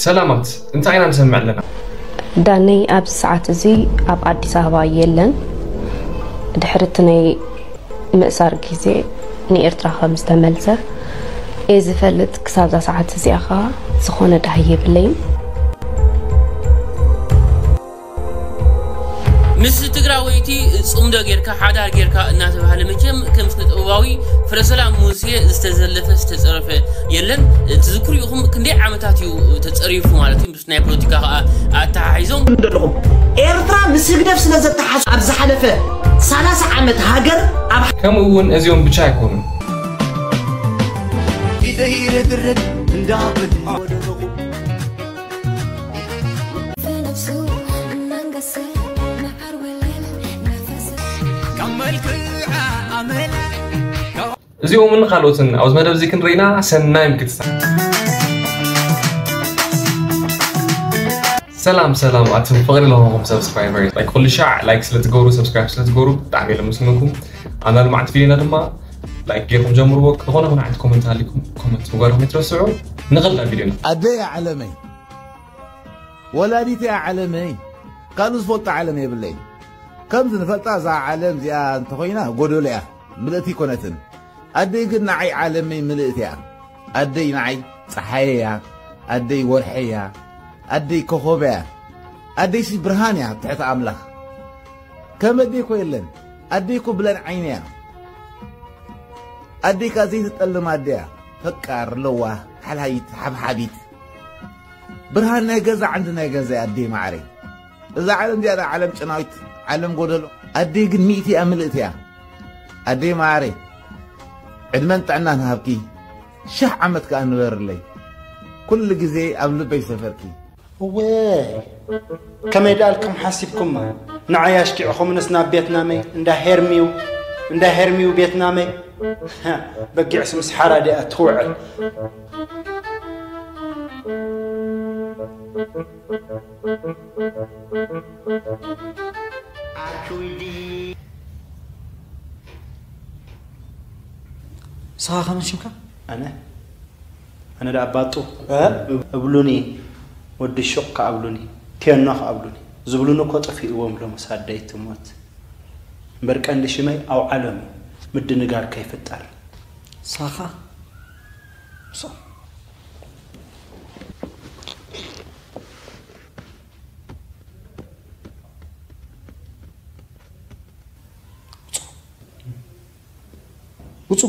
ሰላማት፣ እንታይ ኢና ንሰምዕ ኣለና? ዳነይ ኣብዚ ሰዓት እዚ ኣብ ኣዲስ ኣበባ የለን። ድሕሪ እቲ ናይ ምእሳር ግዜ ንኤርትራ ከም ዝተመልሰ እየ ዝፈልጥ። ክሳብ እዛ ሰዓት እዚኣ ኸኣ ዝኾነ ዳህይ የብለይን። ምስ ትግራወይቲ ጽምዶ ጌርካ ሓዳር ጌርካ እናተባህለ መቸም ከም ስነ ጥበባዊ ፍረሰላም ሙሴ ዝተዘለፈ ዝተጸረፈ የለን። ትዝክሩ ኢኹም ክንደይ ዓመታት እዩ ተጸሪፉ ማለት እዩ። ምስ ናይ ፖለቲካ ከኣ ኣተሓሒዞም ዘለኹም ኤርትራ ምስ ህግደፍ ስለ ዘተሓሱ ኣብ ዝሓለፈ ሰላሳ ዓመት ሃገር ኣብ ከምኡ እውን እዚኦም ብቻ ኣይኮኑን። ኢደይ ርድርድ እንዳብል እዚኦምን ካልኦትን ኣብዚ መደብ እዚ ክንርኢና ሰናይ ምክትታል። ሰላም ሰላም ኣቱም ፍቕሪ ለሆንኩም ሰብስክራይበር፣ ላይክ ኩሉ ሻዕ ላይክ ስለ ትገብሩ፣ ሰብስክራይብ ስለ ትገብሩ ብጣዕሚ እየ ለመስግነኩም። ኣብ ናይ ልምዓት ቪድዮና ድማ ላይክ ጌርኩም ጀምርዎ። ዝኾነ ይኹን ዓይነት ኮመንት ሃሊኩም ኮመንት ምግባርኩም ኣይትረስዑ። ንኸዳ ቪድዮና። ኣደይ ዓለመይ፣ ወላዲተይ ዓለመይ፣ ካልእ ዝፈልጦ ዓለም የብለይን። ከምዚ ንፈልጣ እዛ ዓለም እዚኣ እንተኾይና ጎደሎ እያ፣ ምልእቲ ኣይኮነትን። ኣደይ ግን ንዓይ ዓለመይ ምልእቲ እያ። ኣደይ ንዓይ ጸሓየይ እያ፣ ኣደይ ወርሐይ እያ፣ ኣደይ ኮኾበይ እያ። ኣደይሲ ብርሃን እያ ኣብ ትሕቲ ኣምላኽ። ከም ኣደይ እኮ የለን። ኣደይ እኮ ብለን ዓይኒ እያ። ኣደይ ከኣ ዘይትጠልም ኣደ እያ። ፈቃር፣ ለዋህ፣ ሓልሃይት፣ ሓብሓቢት። ብርሃን ናይ ገዛ ዓንዲ ናይ ገዛ እያ ኣደይ ማዕረይ። እዛ ዓለም እዚኣ ደኣ ዓለም ጨናዊት፣ ዓለም ጎደሎ። ኣደይ ግን ሚእቲ እያ፣ ምልእቲ እያ። ኣደይ ማዕረይ፣ ዕድመን ጥዕናን ሃብኪ፣ ሽሕ ዓመት ከኣ ንበርለይ። ኩሉ ግዜ ኣብ ልበይ ሰፈርኪ። እወ፣ ከመይ ደኣልኩም ሓሲብኩማ? ንዓይ ኣሽኪዕኹምንስ ናብ ቬትናመይ፣ እንዳ ሄርሚው፣ እንዳ ሄርሚው ቬትናመይ። በጊዕስ ምስ ሓራ ዲኣ ትውዕል። ንስኻ ከመን ሽምካ? ኣነ ኣነ ደኣ ባጡ እብሉኒ፣ ወዲ ሹቕ ከኣ እብሉኒ፣ ቴኖ ከኣ እብሉኒ። ዝብሉኒ እኮ ጠፊእዎም ሎምስ ኣደይ ትሞት። እምበር ቀንዲ ሽመይ ኣውዓሎም እዩ፣ ምድንጋር ከይፍጠር። ንስኻ ከ? ውጹ።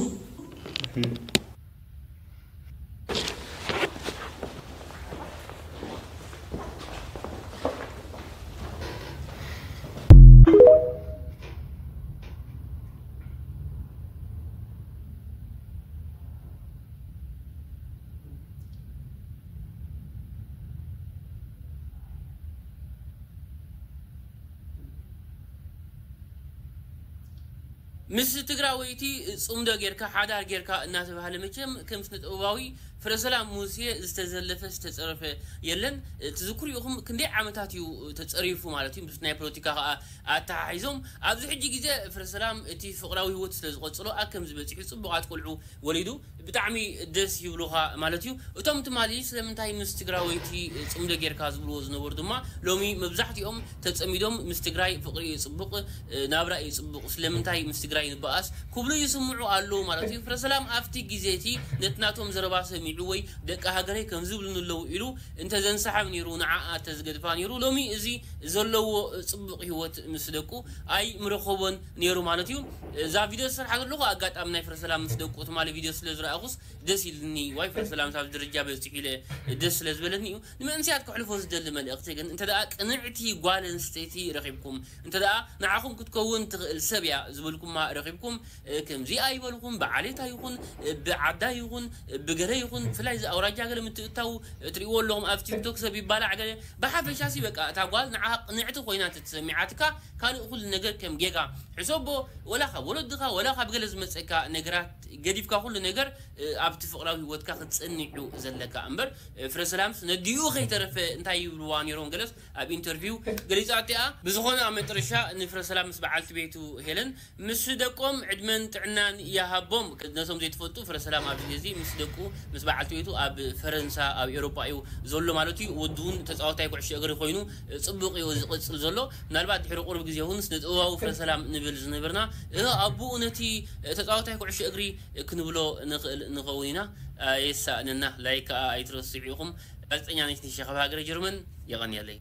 ምስ ትግራወይቲ ጽምዶ ጌርካ ሓዳር ጌርካ እናተባህለ መቸም ከም ስነ ጥበባዊ ፍረሰላም ሙሴ ዝተዘለፈ ዝተጸረፈ የለን። ትዝክሩ ኢኹም ክንደይ ዓመታት እዩ ተጸሪፉ ማለት እዩ። ምስ ናይ ፖለቲካ ከኣ ኣተሓሒዞም ኣብዚ ሕጂ ግዜ ፍረሰላም እቲ ፍቕራዊ ህይወት ስለ ዝቐጽሎ ኣብ ከምዚ በጺሑ ጽቡቓት ቆልዑ ወሊዱ ብጣዕሚ ደስ ይብሉኻ ማለት እዩ። እቶም ትማሊ ስለምንታይ ምስ ትግራወይቲ ጽምዶ ጌርካ ዝብልዎ ዝነበሩ ድማ ሎሚ መብዛሕትኦም ተጸሚዶም ምስ ትግራይ ፍቕሪ እዩ ጽቡቕ፣ ናብራ እዩ ጽቡቕ፣ ስለምንታይ ምስ ትግራይ ንበኣስ ክብሉ ይስምዑ ኣለዉ ማለት እዩ። ፍረሰላም ኣብቲ ግዜ እቲ ነቲ ናቶም ዘረባ ሰሚዑ ወይ ደቂ ሃገረይ ከም ዝብሉኒ ኣለዉ ኢሉ እንተ ዘንሳሓብ ነይሩ፣ ንዓኣ እንተ ዝገድፋ ነይሩ፣ ሎሚ እዚ ዘለዎ ጽቡቕ ህይወት ምስ ደቁ ኣይ ምረኸቦን ነይሩ ማለት እዩ። እዛ ቪድዮ ዝሰርሓ ዘለኹ ኣጋጣሚ ናይ ፍረሰላም ምስ ደቁ ትማሊ ቪድዮ ስለ ዝረኣኹስ ደስ ኢልኒ። ዋይ ፍረሰላም ሳብ ደረጃ በፂሑ ኢለ ደስ ስለ ዝበለኒ እዩ። ንመንስያት ከሕልፎ ዝደሊ መልእኽቲ ግን እንተ ደኣ ቅንዕቲ ጓል ኣንስተይቲ ረኺብኩም፣ እንተ ደኣ ንዓኹም ክትከውን ትኽእል ሰብ እያ ዝበልኩማ ረኺብኩም፣ እ፣ ከምዚ ኣይበልኹም፣ ብዓሌታ ይኹን፣ እ፣ ብዓዳ ይኹን፣ እ፣ ብገለ ይኹን፣ ብፍላይ እዚ ኣውራጃ ገለ ምትእታው፣ እ፣ ትሪእዎ ኣለኹም ኣብ ቲክቶክ ሰብ ይባላዕ ገለ። ብሓፈሻ ሲ በቃ እታ ጓል ንዓ ቅንዕቲ ኮይና እንተተሰሚዓትካ ካልእ ኩሉ ነገር ከም ጌጋ ሕሰቦ። ወላ ካብ ወለድኻ ወላ ካብ ገለ ዝመፀካ ነገራት ገዲፍካ ኩሉ ነገር፣ እ፣ ኣብቲ ፍቕራዊ ህይወትካ ክትፀንዕ እዩ ዘለካ እምበር፣ እ፣ ፍረ ሰላምስ ነዲኡ ከይተረፈ እንታይ ይብልዋ ነይሮም ገለስ ኣብ ኢንተርቪው ገሊጻ እቲኣ። ብዝኾነ ኣብ መጨረሻ ንፍረ ሰላም ምስ በዓልቲ ቤቱ ሄለን ምስ ደቆም ዕድመን ጥዕናን ይሃቦም። ነቶም ዘይትፈልጡ ፍረ ሰላም ኣብዚ ግዜ ምስ ደቁ ምስ በዓልቲ ቤቱ ኣብ ፈረንሳ፣ ኣብ ኤውሮጳ እዩ ዘሎ ማለት እዩ። ወዱ እውን ተጻዋታይ ኩዕሾ እግሪ ኮይኑ ጽቡቕ እዩ ዝቕጽል ዘሎ። ምናልባት ድሕሪ ቁሩብ ግዜ እውን ስነ ጥበባዊ ፍረ ሰላም ንብል ዝነበርና፣ እ፣ ኣቡኡ ነቲ ተጻዋታይ ኩዕሾ እግሪ ክንብሎ ንኽእል ንኸውን ኢና። የሳእነና። ላይክ ከኣ ኣይትረስዑ ኢኹም። ጋዜጠኛ ነሽ ንሽ ካብ ሃገረ ጀርመን። የቐንየለይ።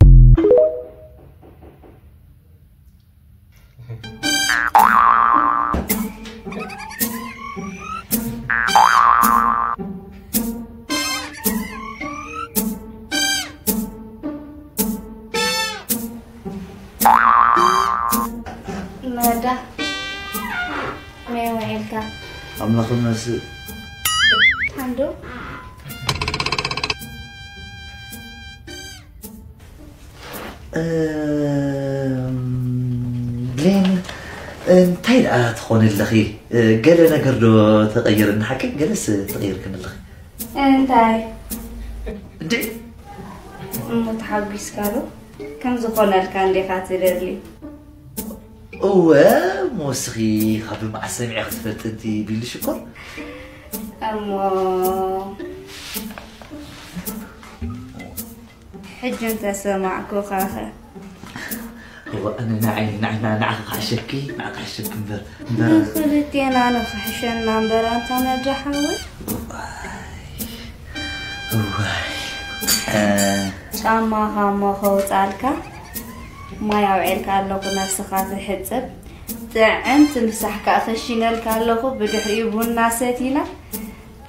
መዳ መይ ውዒልካ? ኣምላኽ ይመስል። ሓንዶ እም፣ ብሌን እንታይ ደኣ ትኾኒ ኣለኺ? ገለ ነገር ዶ ተቐይርኒ ሓቂ? ገለስ ተቐይርክኒ ኣለኺ? እንታይ? እንዴ? እሞ ተሓጒስካ ዶ? ከም ዝኾነልካ እንዲኻ ትደሊ። እወ፣ ሞስኺ ካብ መዓስ ሰሚዐ ክትፈልጢ እንዲ ቢሉ ሽኮር። እሞ ሕጂ እንተሰማዕኩኻኸ? እወ፣ ኣነ ንዓይ ንዓና ንዓኺ ክሕሸኪ፣ ንዓኺ ክሕሸኪ እምበር እምበር። ንኽልቴና ንኽሕሸና እምበር ኣንታ መድሓወይ። እዋይ። እ፣ ጫማኻ እሞ ከውጻልካ ማይ ኣውዒልካ ኣለኹ ነብስኻ ትሕጽብ። ጥዕምቲ ምሳሕ ከኣ ከሺነልካ ኣለኹ። ብድሕሪኡ ቡና ሰቲና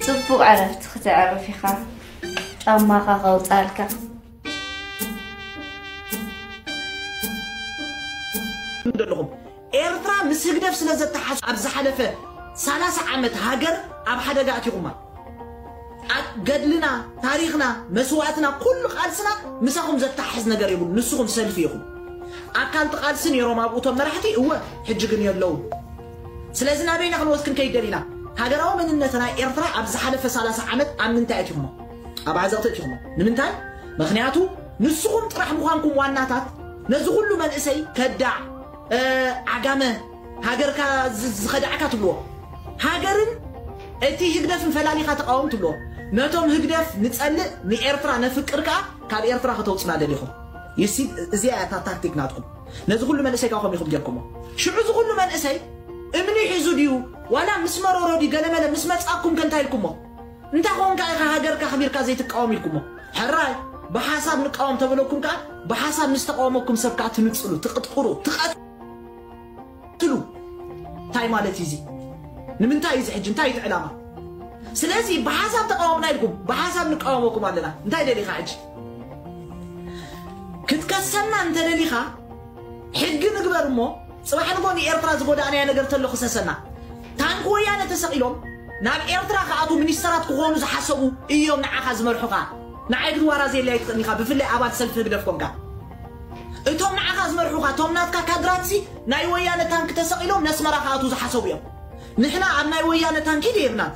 ጽቡቕ ዕረፍቲ ክተዕርፍ ኢኻ። ጫማኻ ከውጻልካ። ዘለኹም ኤርትራ ምስ ህግደፍ ስለ ዘተሓዝ ኣብ ዝሓለፈ ሰላሳ ዓመት ሃገር ኣብ ሓደጋ ኣቲኹማ። ኣብ ገድልና፣ ታሪኽና፣ መስዋእትና፣ ኩሉ ቃልስና ምሳኹም ዘተሓሕዝ ነገር የብሉ። ንስኹም ሰልፊ ኢኹም። ኣካልቲ ቃልሲ ነይሮም ኣብኡ እቶም መራሕቲ፣ እወ፣ ሕጂ ግን የለውን። ስለዚ ናበይና ክንወስድ ክንከይድ ደሊና? ሃገራዊ መንነትና ኤርትራ ኣብ ዝሓለፈ ሰላሳ ዓመት ኣብ ምንታይ ኣቲኹሞ? ኣብ ዓዘቕቲ ኣቲኹሞ። ንምንታይ? ምኽንያቱ ንስኹም ጥራሕ ምዃንኩም ዋናታት ነዚ ኩሉ መንእሰይ ከዳዕ፣ እ፣ ዓጋመ፣ ሃገርካ ዝ-፣ ዝኸዳዕካ ትብልዎ። ሃገርን እቲ ህግደፍን ፈላሊኻ ተቃወም ትብልዎ። ነቶም ህግደፍ ንጸልእ ንኤርትራ ነፍቅር ከኣ ካብ ኤርትራ ከተውጽና ደሊኹም። ይሲ፣ እዚኣ እያ እታ ታክቲክ ናትኩም። ነዚ ኩሉ መንእሰይ ከኣ ከምኡ ኢኹም ጌርኩሞ። ሽዑ እዚ ኩሉ መንእሰይ እምኒ ሒዙ ድዩ ዋላ ምስ መረሮ ድዩ ገለመለ ምስ መጻኩም ከ እንታይ ኢልኩሞ? እንታይ ኮንካ ኢኻ ሃገርካ ኣኽቢርካ ዘይትቃወም ኢልኩሞ? ሕራይ ብሓሳብ ንቃወም ተበለኩም ከኣ ብሓሳብ ምስ ተቃወመኩም ሰብ ከኣ ትንጽሉ፣ ትቕጥቅሩ፣ ትቐትሉ። እንታይ ማለት እዩ እዚ? ንምንታይ እዩ እዚ ሕጂ? እንታይ እዩ እቲ ዕላማ? ስለዚ ብሓሳብ ተቃወምና ኢልኩም ብሓሳብ ንቃወመኩም ኣለና። እንታይ ደሊኻ ሕጂ? ክትከሰና እንተደሊኻ ሕጊ ንግበር እሞ ጽባሕ ንጎ ንኤርትራ ዝጎዳእናዮ ነገር ተሎ ክሰሰና። ታንኪ ወያነ ተሰቒሎም ናብ ኤርትራ ክኣትዉ ሚኒስተራት ክኾኑ ዝሓሰቡ እዮም ንዓኻ ዝመርሑኻ። ንዓይ ግን ዋራ ዘየለይ ኣይትኽእልኒ ኢኻ፣ ብፍላይ ኣባል ሰልፊ ህግደፍ ኮንካ። እቶም ንዓኻ ዝመርሑኻ፣ እቶም ናትካ ካድራትሲ ናይ ወያነ ታንኪ ተሰቒሎም ነስመራ ክኣትዉ ዝሓሰቡ እዮም። ንሕና ኣብ ናይ ወያነ ታንኪ ደየብናን።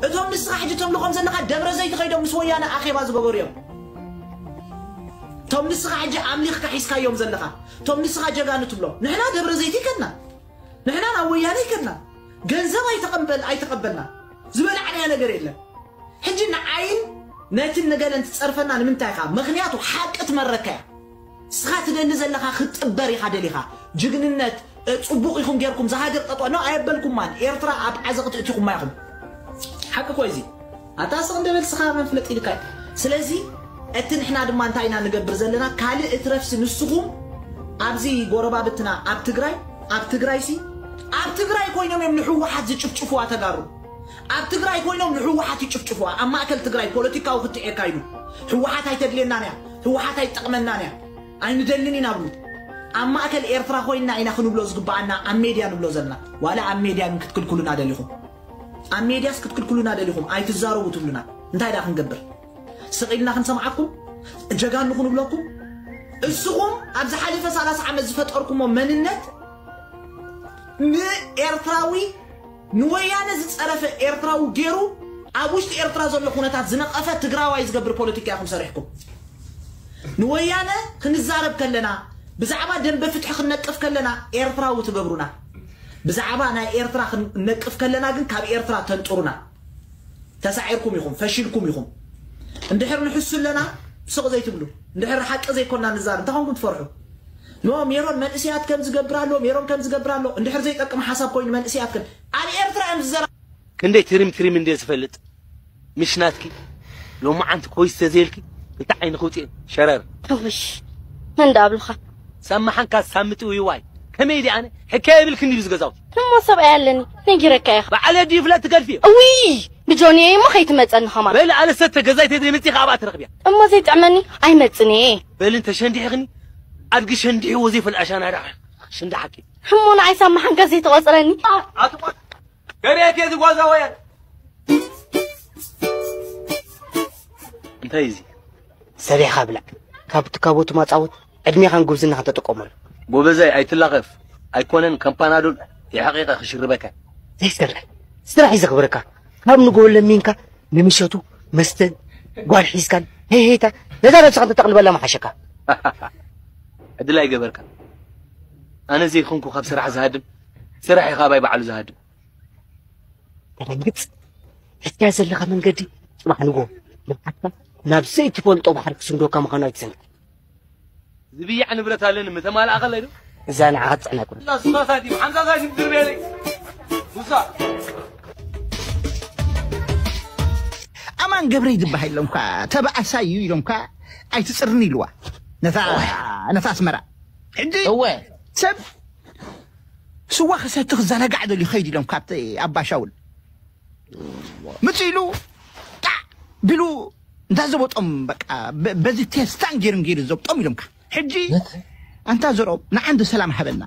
እቶም ንስኻ ሕጂ ተምልኾም ዘለኻ ደብረ ዘይት ከይዶም ምስ ወያነ ኣኼባ ዝገበሩ እዮም። እቶም ንስኻ ሕጂ ኣምሊኽካ ሒዝካዮም ዘለኻ፣ እቶም ንስኻ ጀጋኑ ትብሎም፣ ንሕና ደብረ ዘይት ይከድና፣ ንሕና ናብ ወያነ ይከድና። ገንዘብ ኣይተቐበል ኣይተቐበልና ዝበላዕናዮ ነገር የለን። ሕጂ ንዓይን ነትን ንገለን ትጸርፈና ንምንታይ ኢኻ? ምኽንያቱ ሓቂ ትመረካ እያ። ንስኻ ትደሊ ዘለኻ ክትጥበር ኢኻ ደሊኻ። ጅግንነት፣ እ፣ ጽቡቕ ኢኹም ጌርኩም፣ እዛ ሃገር ጠጠው፣ ኖ፣ ኣየበልኩማን። ኤርትራ ኣብ ዓዘቕቲ እቲኹማ ኢኹም። ሓቂ እኮ እዚ። ኣታ ስቕ እንደ በል ስኻ መን ፍለጥ ኢልካ እዩ። ስለዚ እቲ ንሕና ድማ እንታይ ኢና ንገብር ዘለና? ካልእ እትረፍሲ ንስኹም ኣብዚ ጎረባብትና ኣብ ትግራይ፣ ኣብ ትግራይሲ፣ ኣብ ትግራይ ኮይኖም እዮም ንህወሓት ዝጭፍጭፍዋ ተጋሩ። ኣብ ትግራይ ኮይኖም ንህወሓት ይጭፍጭፍዋ። ኣብ ማእከል ትግራይ ፖለቲካዊ ክትዕ የካይዱ። ህወሓት ኣይተድልየናን እያ፣ ህወሓት ኣይትጠቕመናን እያ፣ ኣይንደልን ኢና ብሉ። ኣብ ማእከል ኤርትራ ኮይንና ኢና ክንብሎ ዝግብኣና ኣብ ሜድያ ንብሎ ዘለና። ዋላ ኣብ ሜድያ ግን ክትክልክሉና ደሊኹም? ኣብ ሜድያስ ክትክልክሉና ደሊኹም? ኣይትዛረቡ ትብሉና። እንታይ ደኣ ክንገብር? ስቕ ኢልና ክንሰምዓኩም? ጀጋኑ ክንብለኩም? እስኹም ኣብ ዝሓለፈ ሰላሳ ዓመት ዝፈጠርኩሞ መንነት ንኤርትራዊ ንወያነ ዝጸረፈ ኤርትራዊ ገይሩ ኣብ ውሽጢ ኤርትራ ዘሎ ኩነታት ዝነቐፈ ትግራዋይ ዝገብር ፖለቲካ ኢኹም ሰሪሕኩም። ንወያነ ክንዛረብ ከለና፣ ብዛዕባ ደንበ ፍትሒ ክንነቅፍ ከለና ኤርትራዊ ትገብሩና። ብዛዕባ ናይ ኤርትራ ክንነቅፍ ከለና ግን ካብ ኤርትራ ተንጥሩና። ተሳዒርኩም ኢኹም፣ ፈሺልኩም ኢኹም። እንድሕር ንሕሱ ኣለና፣ ስቕ ዘይትብሉ። እንድሕር ሓቂ ዘይኮንና ንዛረብ፣ እንታይ ኮንኩም ትፈርሑ? ኖ፣ ሜሮን መንእሰያት ከም ዝገብር ኣሎ፣ ሜሮን ከም ዝገብር ኣሎ። እንድሕር ዘይጠቅም ሓሳብ ኮይኑ መንእሰያት ከም ኣብ ኤርትራ እዮም ዝዘራ ክንደይ ትሪም ትሪም እንደ ዝፈልጥ ምሽ ናትኪ። ሎማዓንቲ ኮይስ ተዘይልኪ ክልተ ዓይኒ ክውፅእ ሸረር። ውሽ፣ መን ደኣ ኣብልኻ? ሳማሓንካ ሳምጥ ውይዋይ። ከመይ ድኣ ኣነ ሕከ የብልክን ድዩ ዝገዛው? እሞ ሰብኣይ ኣለኒ፣ ነጊረካ ኢኻ። በዓለ ድዩ ፍለጥ ትገድፍዮ? እውይ፣ ብጆንየ እሞ ከይትመጸኒ ኸማን። በል ኣለ ሰተ ገዛይ ተዘይመጺ ኸኣ ኣብኣ ትረኽብያ። እሞ ዘይጥዕመኒ ኣይመጽን እየ። በል እንተ ሸንዲሕኽኒ ኣድጊ ሸንዲሕዎ ዘይፈልጥ ኣሻና ደኣ ሽንዳሓኪ። እሞ ንዓይ ሳማሓንካ ዘይትቖጽረኒ? ኣትቆ ገሬት እየ ዝጓዛ ወያል። እንታይ እዚ? ሰሪሕኻ ብላዕ። ካብ ትካቦ ትማጻወት ዕድሜኻን ጉብዝናኻን ተጠቀመሉ። ጎበዛይ ኣይትላኸፍ። ኣይኮነን ከም ፓናዶል የሕቂቐ ክሽርበካ። ዘይሰርሕ ስራሕ እዩ ዘኽብረካ። ካብ ንጎ ለሚንካ ንምሸቱ መስተን ጓል ሒዝካን ሄሄታ ነዛ ነብስኻ እንተተቕልበላ ምሓሸካ። ዕድል ኣይገበርካ። ኣነ ዘይኮንኩ ካብ ስራሕ ዝሃድም፣ ስራሕ እዩ ካባይ ባዕሉ ዝሃድም። ተረግጽ። ሒዝካዮ ዘለኻ መንገዲ ጽባሕ ንጎ ንብዓትካ ናብ ዘይትፈልጦ ባሕሪ ክስንዶካ ምዃኑ ኣይትዘንግዕ። ዝብያዕ ንብረት ኣለኒ፣ ምተማልኣ ከለይ ዶ? እዛ ንዓኻ ትጽዕና ቁልፊ። እዛ ሱሳ ሳንቲም፣ ሓምሳ ሳንቲም ድርብየለይ። ሱሳ። ኣማን ገብረይ ዝበሃል ኢሎምካ፣ ተባኣሳይ እዩ ኢሎምካ፣ ኣይትጽርኒ ኢልዋ። ነታ፣ ነታ ኣስመራ። ሕጂ እወ። ሰብ ስዋ ክሰቲ ክዘናጋዕ ደልዩ ኸይድ ኢሎም ካብቲ ኣባ ሻውል። ምጽእ ኢሉ ጣዕ ቢሉ እንዳ ዘበጦም በቃ በ-፣ በዚ ቴስታን ገይሩን ገይሩ ዘብጦም ኢሎምካ። ሕጂ ኣንታ ዘርኦም ንዓንዲ ሰላም ሃበና።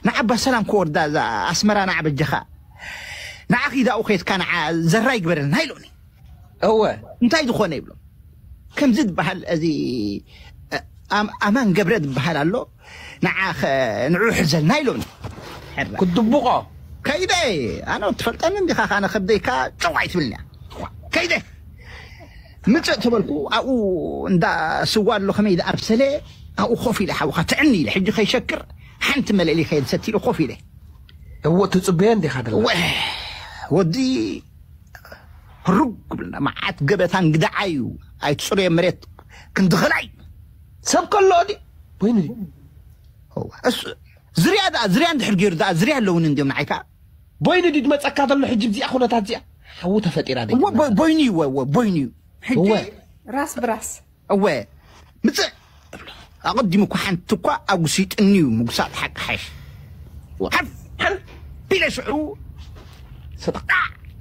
ንዓባ ሰላም ክወርዳ እዛ ኣስመራ ንዓ በጃኻ። ንዓ ኺዳኡ ኸየትካ ንዓ ዘራ ይግበረልና ኢሎኒ። እወ። እንታይ ዝኾነ ይብሎም። ከምዚ ዝበሃል እዚ፣ እ፣ ኣም-፣ ኣማን ገብረ ዝበሃል ኣሎ። ንዓ ኸ-፣ ንዑ ሕዘልና ኢሎኒ። ሕረ። ክትድብቖ። ከይደ፣ ኣነ ትፈልጠኒ እንዲኻ፣ ኣነ ከብደይካ ጨው ኣይትብልንያ። ከይደ። ምጽእ ተበልኩ፣ ኣብኡ እንዳ ስዋ ኣሎ፣ ከመይ ዝኣብሰለ፣ ኣብኡ ኮፍ ኢለ፣ ሓውኻ ትዕኒ ኢለ፣ ሕጂ ከይሸክር፣ ሓንቲ መለሊ ከየድሰት ኢሉ ኮፍ ኢለ። እወ፣ ትጽበዮ እንዲኻ ደላ። እወ፣ ወዲ ህሩግ ክብልና፣ መዓት ገበታ እንግዳዓ እዩ፣ ኣይትጽረዮ መሬት ክንዲ ኸላይ። ሰብ ከሎ ድዩ? ወይኒ ድዩ? እወ፣ እሱ፣ ዝርያ ደኣ፣ ዝርያ እንድሕር ገይሩ ደኣ፣ ዝርያ ኣለውኒ እንድዮም ንዓይካ። ቦይኒ ድዩ ዝመጸካ ዘሎ ሕጂ ብዚኣ ኩነታት እዚኣ? ሓዊ ተፈጢራ ደይ እወ፣ ቦ-፣ ቦይኒ እዩ፣ እወ፣ እወ፣ ቦይኒ እዩ። ሕጂ እወ። ራስ ብራስ። እወ፣ ምጽእ። ኣቐዲሙ እኮ ሓንቲ እኳ ኣጉሲጥኒ እዩ፣ ምጉሳጥ ሓቂ ሓይሽ። እወ። ሓፍ፣ ሓፍ ኢለ ሽዑ ሰጣ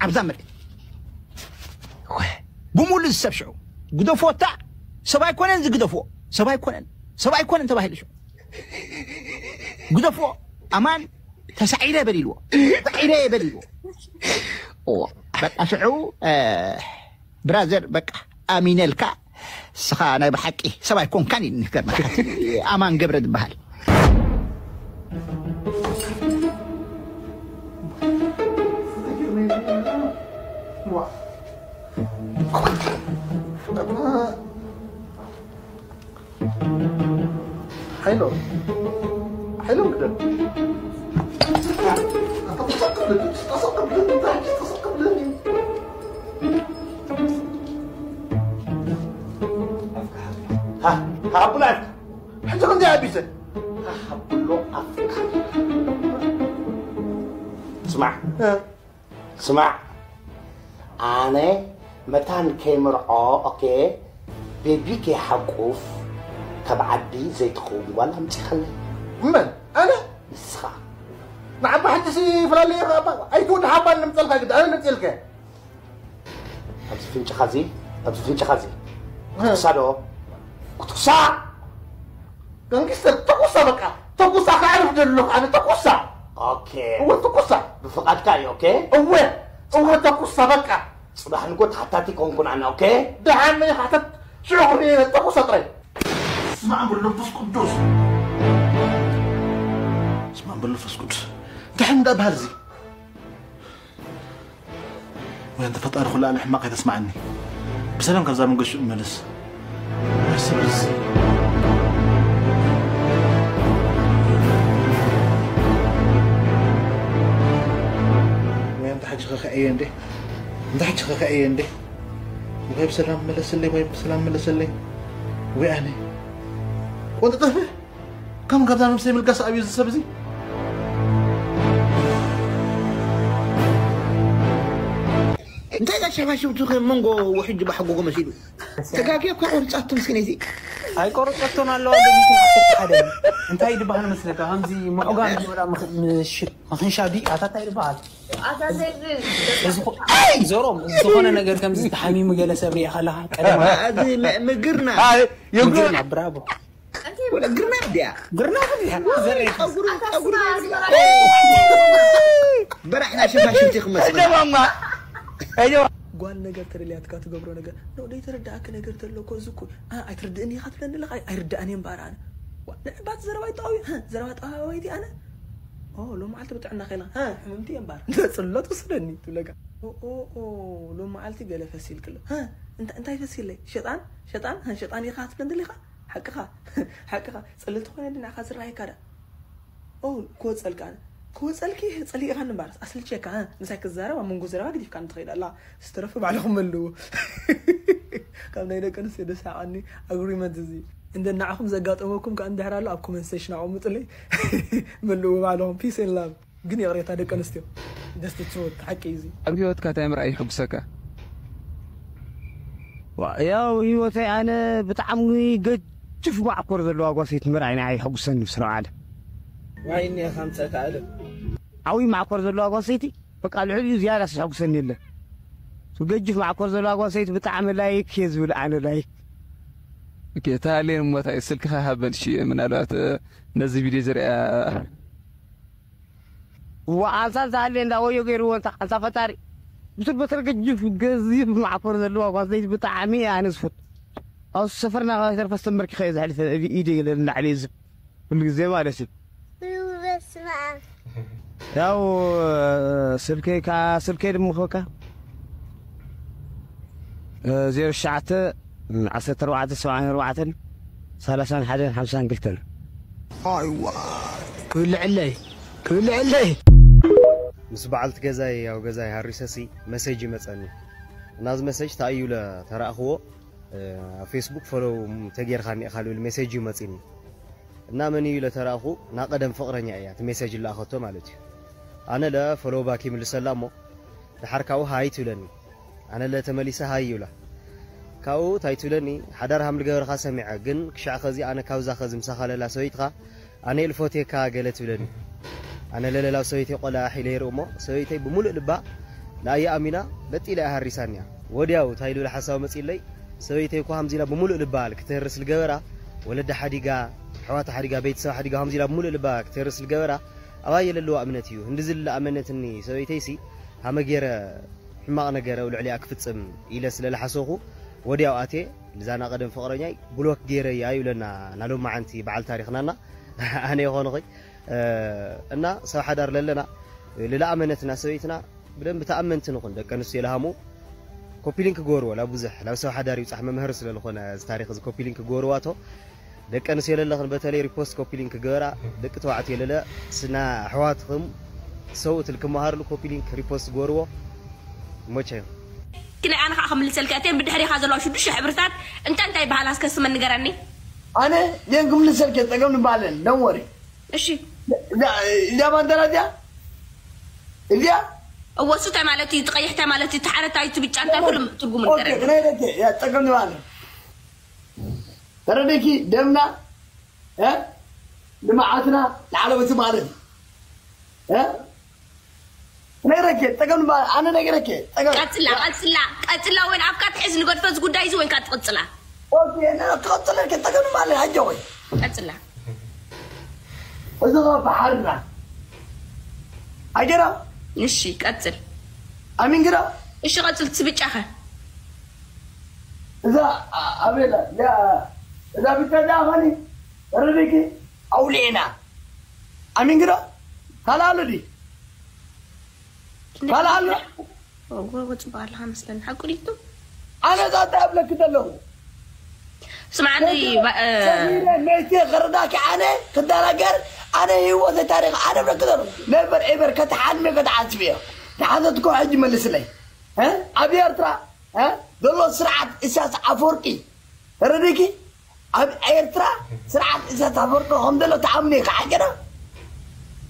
ኣብዛ መሬት። እወ። ብምሉእ ሰብ ሽዑ ግደፎታ፣ ሰብ ኣይኮነን ዝግደፎ፣ ሰብ ኣይኮነን፣ ሰብ ኣይኮነን ተባሂሉ ሽዑ። ግደፎ፣ ኣማን ተሳዒረ በል ኢልዎ። ተሳዒረ በል ኢልዎ። ኦ፣ በቃ ሽዑ፣ እ፣ ብራዘር፣ በቃ ኣሚነልካ፣ ንስኻ ናይ ብሓቂ ሰብ ኣይኮንካን ኢልኒ፣ ክገርመካ። ኣማን ገብረ ዝበሃል። ሓይሎ፣ ሓይሎ ግደል። ተሰቅብለኒ፣ ተሰቅብለኒ፣ ተሰቅብለኒ። ሃ፣ ሃ፣ ኣቡና ኣፍካ። ሕጂ ክንደይ ኣቢሰ? ሃ፣ ሃ፣ ብሎ ኣፍካ። ስማዕ። እ። ስማዕ፣ ኣነ መታን ከይምርዖ፣ ኦኬ፣ ቤቢ ከይሓቁፍ፣ ካብ ዓዲ ዘይትኸውን ጓል ኣምጺኻለይ። መን? ኣነ? ንስኻ። ንዓባ ሕጂሲ ይፈላለየ ኢኻ፣ ኣባ። ኣይትውድሓባ ንምጸልካ ግዲ፣ ኣነ ነጺልከ። ኣብዚ ፍንጭኻ እዚ፣ ኣብዚ ፍንጭኻ እዚ። እ። ክትኩሳ ዶ? ክትኩሳ! ጋንግስተር፣ ተኩሳ በቃ። ተኩሳ፣ ከዕርፍ ደለኹ ኣነ፣ ተኩሳ። ኦኬ። እወ፣ ተኩሳ። ብፍቓድካ እዩ፣ ኦኬ? እወ፣ እወ፣ ተኩሳ በቃ። ጽባሕ ንጎ ተሓታቲ ኮንኩን ኣነ፣ ኦኬ? ደሓን መይ ሓተት፣ ሽዑ ክርእየ፣ ተኩሳ ጥራይ። ስማዕ በል መንፈስ ቅዱስ። ስማዕ በል መንፈስ ቅዱስ። እንታይ እንዳበሃል እዚ? ወይ ኣንተ ፈጣሪ ኩሉ ኣነ ሕማቕ ኣይተስማዓኒ። ብሰላም ካብዛ መንገዲ ሽዑ መለስ። ወይ ሰብ እዚ። ወይ ኣንተ ሓጂ ከኸዐየ እንዴ? እንታይ ሕጂ ከ እየ እንዴ? ወይ ብሰላም መለስለይ፣ ወይ ብሰላም መለሰለይ። ወይ ኣነ። ቆንጥጠፈ? ከም ካብዛ ነብሰይ ምልጋስ ኣብዩ እዚ ሰብ እዚ? እንታይ ዳሻባሽብቱ ከ መንጎ ውሕጅ ባሕጎጎ መሲሉ? ተጋግየ እኮ ቆርጻቱ ምስኪነይቲ። ኣይቆረጸቶን ኣለዋ፣ ደሚትን ዓሰርተ ሓደ። እንታይ ድበሃል መስለካ? ከምዚ ምዑጋን ዝበላ ምኽ-፣ ምሽ-፣ ምኽንሻ ዲ ኣታ እንታይ ድበሃል? ኣታ ዘይብል። እዚ ኹ-፣ ኣይ፣ ዞሮም፣ ዝኾነ ነገር ከምዚ ተሓሚሙ ገለ ሰብ ሪኣ ከለኻ፣ ቀደም ኣዚ ም-፣ ምግርና። ኣይ፣ የግርና። ምግርና፣ ብራቮ። ወላ ግርና ድያ? ግርና ድያ? ዘሬ። ጸጉሪ፣ ኣታ ጸጉሪ ስማ፣ ስማ። በራሕና ሽፋሽፍቲ ክመስል። እደማማ። እዮ። ጓል ነገር ተደልያትካ ትገብሮ ነገር። ኖ፣ ዘይተረዳእክ ነገር ተሎ እኮ እዚ እኮ፣ ኣ፣ ኣይትርድእን ኢኻ ትብለኒ ኣለኻ? ኣይ-፣ ኣይርድኣን እየ እምበኣር ኣነ። ዋ፣ ንዕባት ዘረባ ይጠቓዊ፣ ሃ፣ ዘረባ ጠቓዋይቲ ኣነ። ኦ፣ ሎሚ መዓልቲ ብጥዕና ኸይላ፣ ሃ፣ ሕምምቲ እየ እምበኣር። እንተ ጽሎት ውስደኒ ትብለካ። ኦ፣ ኦ፣ ኦ፣ ሎሚ መዓልቲ ገለ ፈሲልክ ኣሎ። ሃ፣ እንታ-፣ እንታይ ፈሲለይ? ሸጣን? ሸጣን? ሃ፣ ሸጣን ኢኻ ትብለኒ ደሊኻ? ሓቅኻ፣ ሓቅኻ። ጽልልቲ ኮይነ ድናኻ ዝረኣየካ ዳ? ኦ፣ ክወጸልካ ኣነ። ክወጸልኪ ጸሊእኻኒ እምበኣር። ኣስልቼካ፣ ሃ? ምሳይ ክዛረብ ኣብ መንጎ ዘረባ ግዲፍካኒ ትኸይድ ኣላ። ዝተረፈ ባዕልኹም መልዎ። ካብ ናይ ደቂ ኣንስትዮ ደስ ያቐኒ ኣግሪመንት እዚ። እንደ ንዓኹም ዘጋጠመኩም ከኣ እንድሕር ኣሎ ኣብ ኮመንት ሴሽን ኣቐምጡለይ። መልዎ ባዕልኹም። Peace and love። ግን ይቕሬታ ደቂ ኣንስትዮ። Just the truth፣ ሓቂ እዩ እዚ። ኣብ ህይወትካ እንታይ ምርኣይ ይሕጉሰካ? ዋ፣ ያው ህይወተይ ኣነ ብጣዕሚ ገጅፍ ማዕኮር ዘለዋ ጓል ሰይቲ ምርኣይ ንዓይ ይሕጉሰኒ ምስ ረብዓለ። ዋይ እኒኣ ከምፀእካ ኣለ። ዓብዪ ማዕኮር ዘለዋ ጓል ሰይቲ በቃ ልዕሊኡ ዝያዳ ስሕጉሰኒ የለን። ገጅፍ ማዕኮር ዘለዋ ጓል ሰይቲ ብጣዕሚ ላይክ እየ ዝብል ኣነ ላይክ። ኦኬ፣ እታ ኣሌን እሞ እንታይ ስልክኻ ሃበን እሺ፣ ምናልባት፣ እ፣ ነዚ ቪድዮ ዝሪኣ። እዋ፣ ኣንታ እንታ ኣሌ እንዳ ወዮ ገይርዎ እንታ፣ ኣንታ ፈጣሪ። ብትር በትር ገጅፍ ገዚፍ ማዕኮር ዘለዋ ጓል ሰይቲ ብጣዕሚ እየ ኣነ ዝፈቱ። ኣብ ሰፈርና ካብ ተርፈስ ተንበርኪኸ እየ ዘሕልፈ፣ ኢደ ኢለ ንላዕሊ እዝብ። ኩሉ ግዜ ማለት እዩ። በስመ ኣብ። ያው፣ ስልከይ ካ-፣ ስልከይ ድማ ኸካ፣ እ፣ ዜሮ ትሽዓተ፣ ዓሰርተ ኣርባዕተ፣ ሰብዓን ኣርባዕተን፣ ሰላሳን ሓደን፣ ሓምሳን ክልተን። ኣይዋ፣ ክብልዕለይ፣ ክብልዕለይ። ምስ በዓልቲ ገዛይ፣ ያው ገዛይ ሃሪሰሲ መሴጅ ይመጸኒ። እና እዚ መሴጅ እንታይ እዩ ኢለ ተራእኽዎ፣ እ፣ ኣብ ፌስቡክ ፎሎው ተጌርካ እኒኢኻ ዝብል ሜሴጅ እዩ መፂኒ። እና መን እዩ ኢለ ተራእኹ፣ ና ቀደም ፍቕረኛ እያ እቲ ሜሴጅ ዝለኣኸቶ ማለት እዩ። ኣነ ለ ፎሎው ባክ ይምልሰላ እሞ፣ ደሓር ካብኡ ሃይ ትብለኒ። ኣነ ለ ተመሊሰ ሃይ ይብላ። ካብኡ እንታይ ትብለኒ፣ ሓዳር ሃም ልገበርኻ ሰሚዐ፣ ግን ክሻዕ ኸዚ ኣነ ካብዛ ኸዚ ምሳኻ ለላ ሰበይትኻ ኣነ ኢል ፎቴካ ገለ ትብለኒ። ኣነ ለለላው ሰበይተይ ቆላሕ ኢለ ይርኢ እሞ፣ ሰበይተይ ብምሉእ ልባ ንኣየ ኣሚና በጢላ እያ ሃሪሳኒ እያ። ወዲያው እንታይ ልብል ሓሳብ መጺለይ፣ ሰበይተይ እኮ ሃምዚ ኢላ ብምሉእ ልባ ክትህርስ ልገበራ፣ ወለዳ ሓዲጋ፣ ኣሕዋታ ሓዲጋ፣ ቤተሰብ ሓዲጋ፣ ሃምዚ ኢላ ብምሉእ ልባ ክትህርስ ልገበራ፣ ኣባየ ለለዋ እምነት እዩ። ህንዲ ዝልላ ኣመነትኒ ሰበይተይሲ፣ ሃመ ገይረ ሕማቕ ነገር ኣብ ልዕሊኣ ክፍጽም ኢለ ስለ ልሓሰኹ፣ ወዲያው ኣትየ፣ ልዛና ቀደም ፍቕረኛይ ብሎክ ገይረያ ይብለና፣ ናሎም መዓንቲ በዓል ታሪኽናና። ኣነ ይኾንኹይ። እ፣ እና ሰብ ሓዳር ለለና፣ ልልኣመነትና ሰበይትና ብደንብ ተኣመንቲ ንኹን። ደቂ ኣንስትዮ ለሃሙ ኮፒ ሊንክ ክገብርዎ፣ ላ ብዙሕ፣ ላብ ሰብ ሓዳር ይብጻሕ መምህር ስለ ዝኾነ፣ እዚ ታሪኽ እዚ ኮፒ ሊንክ ክገብርዋቶ። ደቂ ኣንስትዮ ለለኽን በተለይ ሪፖስት ኮፒ ሊንክ ክገበራ፣ ደቂ ተባዕትዮ ለለ ስና ኣሕዋትኹም ሰብኡት ልክመሃርሉ ኮፒ ሊንክ ሪፖስት ክገብርዎ። ሞቻ እዩ። ክለ ኣነ ከዓ ክምልሰልካ፣ እተን ብድሕሪኻ ዘለዋ ሽዱሽተ ሕብርታት እንታይ እንታይ ይበሃላ እስከ ስመን ንገረኒ። ኣነ ደን ክምልሰልከ ጸገም ንባለን፣ don't worry። እሺ። እዛ፣ እዛ ባንደራ እዚኣ? እዚኣ? እወ፣ እሱ እንታይ ማለት እዩ? እቲ ቀይሕ እንታይ ማለት እዩ? እቲ ሓረታይ፣ እቲ ብጫ እንታይ፣ ኩሉ ትርጉሙ ኦኬ፣ ንገረኒ። ክነግረኪ፣ ያ ጸገም ንባለን። ተረዲእኪ? ደምና፣ እ? ልምዓትና ላዕለዎት ማለት እዩ። እ? ነግረኬ፣ ጸገም ንባ-፣ ኣነ ነግረኬ፣ ጸገም። ቀጽላ፣ ቀጽላ፣ ቀጽላ፣ ወይን ኣብካ ትሕዝ ንገድፈ፣ እዚ ጉዳይ እዚ ወይንካ ትቕጽላ። ኦኬ፣ ነ-፣ ትቐጽለልከ፣ ጸገም ንባ-፣ ኣለ፣ ኣጆ ወይ። ቀጽላ። እዚ ኸ ባሕርና። ኣጀራ? እሺ፣ ቀጽል። ኣሚን ግዳ? እሺ፣ ቀጽል፣ ትብጫኸ? እዛ፣ ኣ-፣ ኣቤላ፣ ያ፣ እዛ ብጫ እዛ ኸኒ፣ ረዲኪ? ኣውሊዕና። ኣሚን ግዳ? ካልእ ኣሎ ድዩ? ካልእ ኣሎ? ወ-፣ ወ-፣ ጽቡቕ ኣለኻ መስለኒ። ሓቁ ድዩ? ኣነ እዛ እንታይ እብለኪ ዘለኹ? ስምዓኒ፣ ሰሚረ፣ ባ-፣ እ፣ ሰሚረ፣ መይተ ክረዳኪ ኣነ ክደናገር፣ ኣነ ህይወት ታሪኽ ኣነ እብለኪ ዘለኹ። ነበር ኤበር ከተሓልሚ ከተሓስቢ እዮ። ተሓተትኩ ሕጂ መልስለይ። እ? ኣብ ኤርትራ እ? ዘሎ ስርዓት ኢሳያስ ኣፈወርቂ ተረዲኪ? ኣብ ኤርትራ ስርዓት ኢሳያስ ኣፈወርቂ ከም ዘሎ ትኣምኒ ኢኻ ሓቂ ዶ?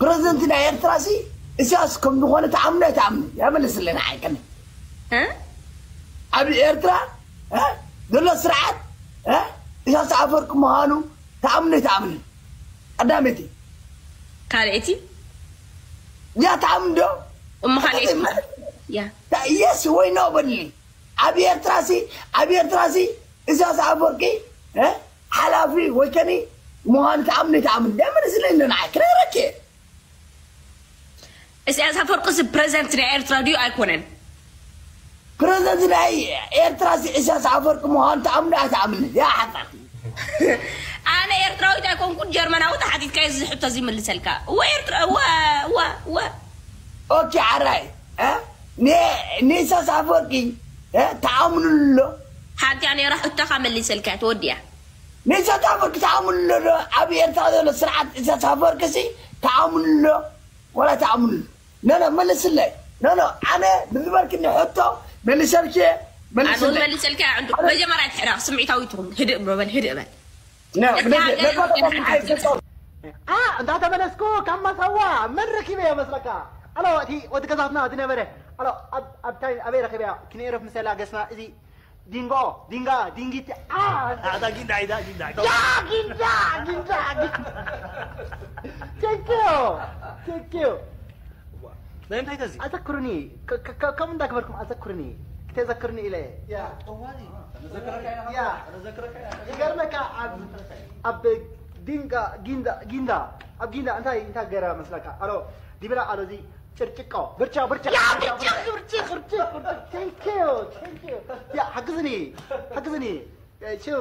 ፕረዚደንት ናይ ኤርትራ ሲ ኢሳያስ ከም ዝኾነ ትኣምኒ ኣይትኣምኒ? ያመልስለና ሓቂ እ? ኣብ ኤርትራ እ? ዘሎ ስርዓት እ? ኢሳያስ ኣፈወርቂ ምዃኑ ትኣምኒ ኣይትኣምኒ? ቀዳመይቲ ካልኣይቲ ያ ትኣምኒ ዶ? እሞ ካልኣይቲ ያ የስ ወይ ኖ በልኒ። ኣብ ኤርትራ ሲ ኣብ ኤርትራ ሲ ኢሳያስ ኣፈወርቂ እ? ሓላፊ ወይ ከኒ ምዃኑ ትኣምኒ ኣይትኣምኒ? ያመልስለኒ ንዓይ ክነግረኪ እየ። ኢሳያስ ኣፈወርቂ ሲ ፕረዚደንት ናይ ኤርትራ ድዩ ኣይኮነን? ፕረዚደንት ናይ ኤርትራ ሲ ኢሳያስ ኣፈወርቂ ምዃኑ ትኣምኒ ኣይትኣምኒ? ያ ሓቃ ኣነ ኤርትራዊት ኣይኮንኩን ጀርመናዊ ተሓቲትካዮ እዚ ሕቶ እዚ ይምልሰልካ። እወ ኤርትራ እወ እወ እወ ኦኬ ዓራይ እ? ኒ- ንኢሳያስ ኣፈወርቂ እ? ትኣምንሉ ኣሎ? ሓንቲ እያ ነይራ ሕቶኻ መሊሰልካያ ተወዲያ። ንኢሳያስ ኣፈወርቂ ትኣምንሉ ኣሎ ዶ? ኣብ ኤርትራ ዘሎ ስርዓት ኢሳያስ ኣፈወርቂ ሲ ትኣምንሉ ኣሎ? ወላ ትኣምንሉ? ኖ ኖ መልስለይ። ኖ ኖ ኣነ ብዝበልክኒ ሕቶ መሊሰልኪ ኣነ እውን መልስለይ። መሊሰልካያ ዕንዱ መጀመርያ ትሕራቕ ስምዒታዊ ትኹን ህድእ ብሎ በል ህድእ በል ኖ፣ ብደገ- ነባር ኣይሰጠው። ኣ እንዳተመለስኩ ካብ ማሳዋ መን ረኪበ እየ መስለካ? ኣሎ እቲ ወዲ ገዛትና ዝነበረ ኣሎ ኣብ- ኣብ ታይ ኣበይ ረኪበ እያ? ክንኤረፍ ምሰላ ገስና እዚ ዲንጎ ዲንጋ ዲንጊት ኣ ኣታ ጊንዳ ኢዳ ጊንዳ ያ ጊንዳ ጊንዳ ጊንዳ ቴንኪዩ ቴንኪዩ ናይ እንታይ ተዚ ኣዘክሩኒ ከ- ከ- ከ- ከምኡ እንዳገበርኩም ኣዘክሩኒ ክተዘክሩኒ ኢለ ያ ጠዋሊ ያ ይገርመካ ኣብ ኣብ ጊንዳ ጊንዳ ጊንዳ ኣብ ጊንዳ እንታይ እንታይ ገራ መስለካ ኣሎ ዲብላ ኣሎ እዚ ጭርጭቆ ብርጫ ብርጫ ብርጫ ብርጫ ብርጫ ብርጫ thank you thank you ያ ሓግዝኒ ሓግዝኒ ሽው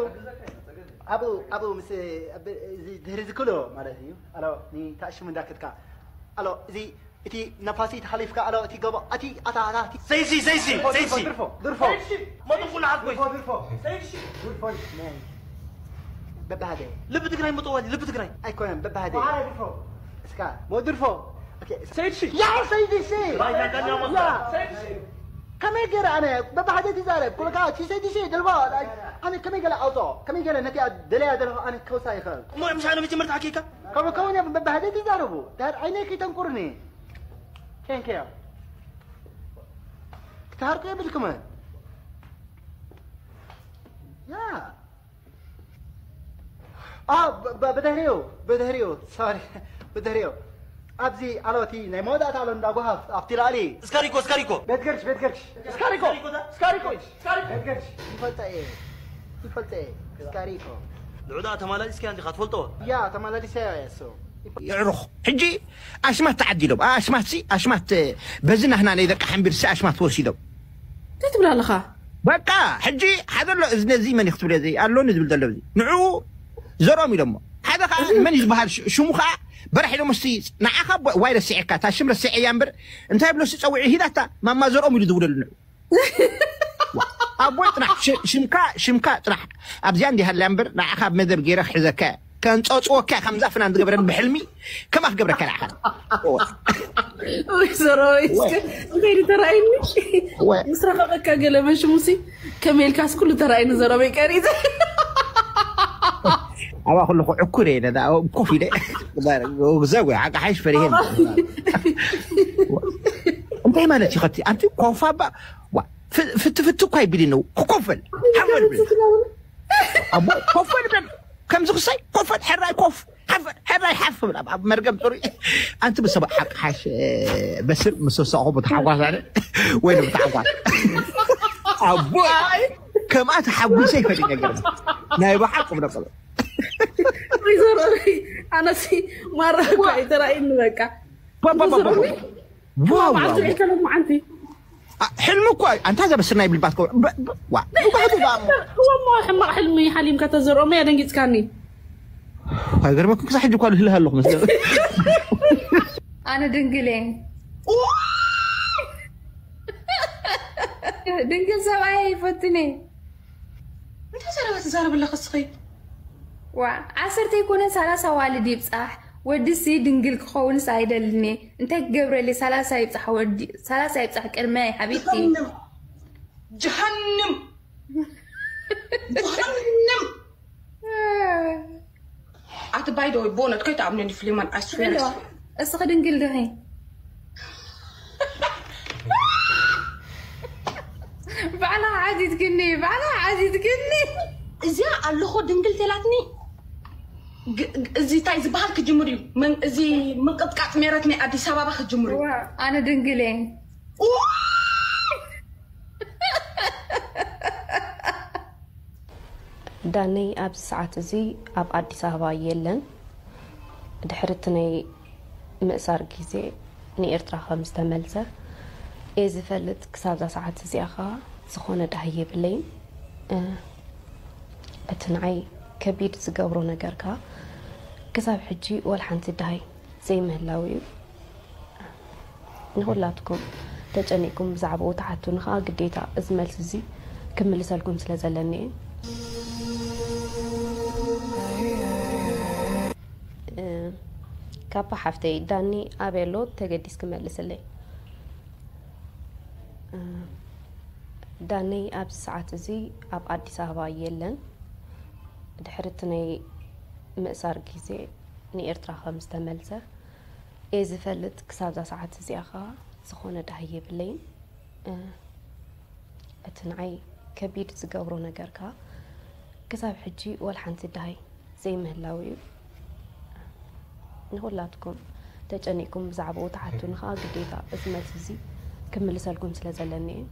ኣብኡ ኣብኡ ምስ እዚ ድህሪ ዝክሎ ማለት እዩ ኣሎ ኒ ታሽሙ እንዳከድካ ኣሎ እዚ እቲ ነፋሲት ሓሊፍካ ኣሎ እቲ ገቦ እቲ ኣታ ኣታ እቲ ዘይሲ ዘይሲ ዘይሲ ድርፎ ድርፎ መጡ ኩሉ ሓት ኮይሲ ድርፎ ድርፎ በባህደ ልቢ ትግራይ መጠዋሊ ልቢ ትግራይ ኣይኮነን በባህደ እስካ ሞ ድርፎ ሰይድ ሺ ያ ሰይድ ሺ ራያ ጋኛ መጣ ያ ከመይ ገይረ ኣነ በባህደ ትዛረብ ኩልካ እቲ ሰይድ ሺ ድልቦ ኣነ ከመይ ገለ ኣውፅኦ ከመይ ገለ ነቲ ደለያ ዘለኹ ኣነ ከውሳ ይኽእል እሞ ምሻ ኣነ መጀመርታ ሓኪካ ከምኡ ከውን እዮም በባህደ ትዛረቡ ዳር ዓይነይ ከይተንቁርኒ ቴንኪዮ ክትሃርቁ የብልኩምን ያ ኣ በ- በ- በድሕሪኡ በድሕሪኡ ሶሪ በድሕሪኡ ኣብዚ ኣሎ እቲ ናይ መወዳእታ ኣሎ እንዳ ጓሃፍ ኣብቲ ላዕሊ እስካሪኮ እስካሪኮ ቤት ገርሽ ቤት ገርሽ እስካሪኮ እስካሪኮ ቤት ገርሽ ይፈልጠ እየ ይፈልጠ እየ እስካሪኮ ንዑዳ ተማላሊስካ እንዲኻ ትፈልጦ ያ ተማላሊሰ እየ እሱ የዕሩኽ ሕጂ ኣሽማት ተዓዲሎም ኣሽማት ሲ ኣሽማት በዚ ናህና ናይ ደቂ ሓንቢር ሲ ኣሽማት ወሲዶም እንታይ ትብል ኣለኻ በቃ ሕጂ ሓደ ኣሎ እዚ ነዚ መን እዩ ክትብል እዚ ኣሎኒ ዝብል ዘሎ እዚ ንዑ ዘርኦም ኢሎሞ ሓደ ከዓ መን እዩ ዝበሃል ሽ- ሽሙ ከዓ በራሕ ኢሎሞ እስቲ ንዓኻ ቦ- ዋይ ረሲዐካ እታ ሽም ረሲዐያ እምበር እንታይ ብሎ ሲ ፀዊዑ ሂዳታ ማማ ዘርኦም ኢሉ ዝውለሉ ንዑ ኣቦይ ጥራሕ ሽ- ሽምካ ሽምካ ጥራሕ ኣብዚኣ እንዲሃልያ እምበር ንዓኻ ኣብ መደብ ገይረ ክሕዘካ እየ። ከንፀፅወካ እየ፣ ከምዛ ፍናን ዝገበረን ብሕልሚ ከማ ክገብረካ ንዓኻ ወይ ዘረበይ እስከ እንታይ ተራእይኒ ወይ። ምስ ረኸበካ ገለ መሽሙሲ ከመይ ኢልካስ ኩሉ ተራእይኒ ዘረበይ ቀሪፀ ኣብኣ ከለኹ ዕኩር እየ ነዛ ኮፍ ኢለ ዘጉ ሓቂ ሓይሽ ፈሪሄ እንታይ ማለት እዩ ከቲ ኣንቲ ኮፋ ባ ዋ፣ ፍ- ፍቲ ፍቲ እኳ ይብል ነው ክኮፈል ሓፈል ብል ኣቦ ኮፈል ብል ከምዚ ክሳይ ኮፈል ሕራይ ኮፍ ሓፈል ሕራይ ሓፍ ብል ኣብ- ኣብ መርገም ጥሩይ ኣንቲ ብሰባ ሓቂ ሓሽ በስር ምስ ወሳኹ ብተሓጓስ ኣነ ወይ ብተሓጓስ ኣቦ ከምኣ ተሓጒሰ ይፈልጥ ነገር ናይ ብሓቂ ብነቀሎ ወይዘሮ ኣነሲ ማራ እኳ ኣይተራእይኒ በቃ ዋው መዓልቲ ከሎም መዓልቲ ሕልሚ እኮ ኣንታ ዘበስርና ይብል ባት ዋ ብባህቱ ባ እሞ ሕማቕ ሕልሚ ሓሊምካ ተዘርኦሞ ያደንጊፅካኒ ኣይገርመኩም ክሳብ ሕጂ እኳ ልህልህ ኣለኹ መስለ ኣነ ድንግል እየ ድንግል ሰብኣይ ይፈትኒ እንታይ ዘረባ ትዛረብ ኣለኸ እስኺ ዋ ዓሰርተ ይኮነን ሰላሳ ዋልድ ይብፃሕ ወድሲ ድንግል ክኸውንስ ኣይደልኒ እንታይ ክገብረሊ ሰላሳ ይብፃሕ ወዲ ሰላሳ ይብፃሕ ቅድመ ሓቢብቲ ጀሃንም፣ ጀሃንም። ኣቲ ባይ ደወይ ብእውነት ከይትኣምነኒ ፍሊማን ኣስፌር። እስኺ ድንግል ድኺ? ባዕላ ዓዚዝክኒ፣ ባዕላ ዓዚዝክኒ። እዚኣ ኣለኹ ድንግል ተላትኒ። ግ- ግ- እዚ እንታይ ዝበሃል ክጅምር እዩ? መን- እዚ ምንቅጥቃጥ ሜረት ናይ ኣዲስ ኣበባ ክጅምር እዩ። ኣነ ድንግል እየ። ዳነይ ኣብዚ ሰዓት እዚ ኣብ ኣዲስ ኣበባ የለን። ድሕሪ እቲ ናይ ምእሳር ግዜ ንኤርትራ ከም ዝተመልሰ እየ ዝፈልጥ። ክሳብዛ ሰዓት እዚኣ ኸዓ ዝኾነ ዳህይ የብለይን። እ፣ እቲ ንዓይ ከቢድ ዝገብሮ ነገር ከኣ ክሳብ ሕጂ ወላ ሓንቲ ዳህይ ዘይምህላው እዩ። ንኹላትኩም ተጨኒቅኩም ብዛዕባኡ ትሓቱኒ ከኣ ግዴታ እዚ መልሲ እዚ ክምልሰልኩም ስለ ዘለኒ እየ። እ፣ ካባ ሓፍተይ ዳኒ ኣበይ ኣሎ? ተገዲስኪ መልስለይ። እ፣ ዳኒ ኣብዚ ሰዓት እዚ ኣብ ኣዲስ ኣበባ የለን። ድሕሪ እቲ ናይ ምእሳር ግዜ ንኤርትራ ከም ዝተመልሰ እየ ዝፈልጥ። ክሳብዛ ሰዓት እዚኣ ኸዓ ዝኾነ ዳህይ የብለይን። እ፣ እቲ ንዓይ ከቢድ ዝገብሮ ነገር ከኣ ክሳብ ሕጂ ወላ ሓንቲ ዳህይ ዘይምህላው እዩ። ንኹላትኩም ተጨኒቅኩም ብዛዕባኡ ትሓቱኒ ከኣ ግዴታ እዚ መልሲ እዚ ክምልሰልኩም ስለ ዘለኒ እየ።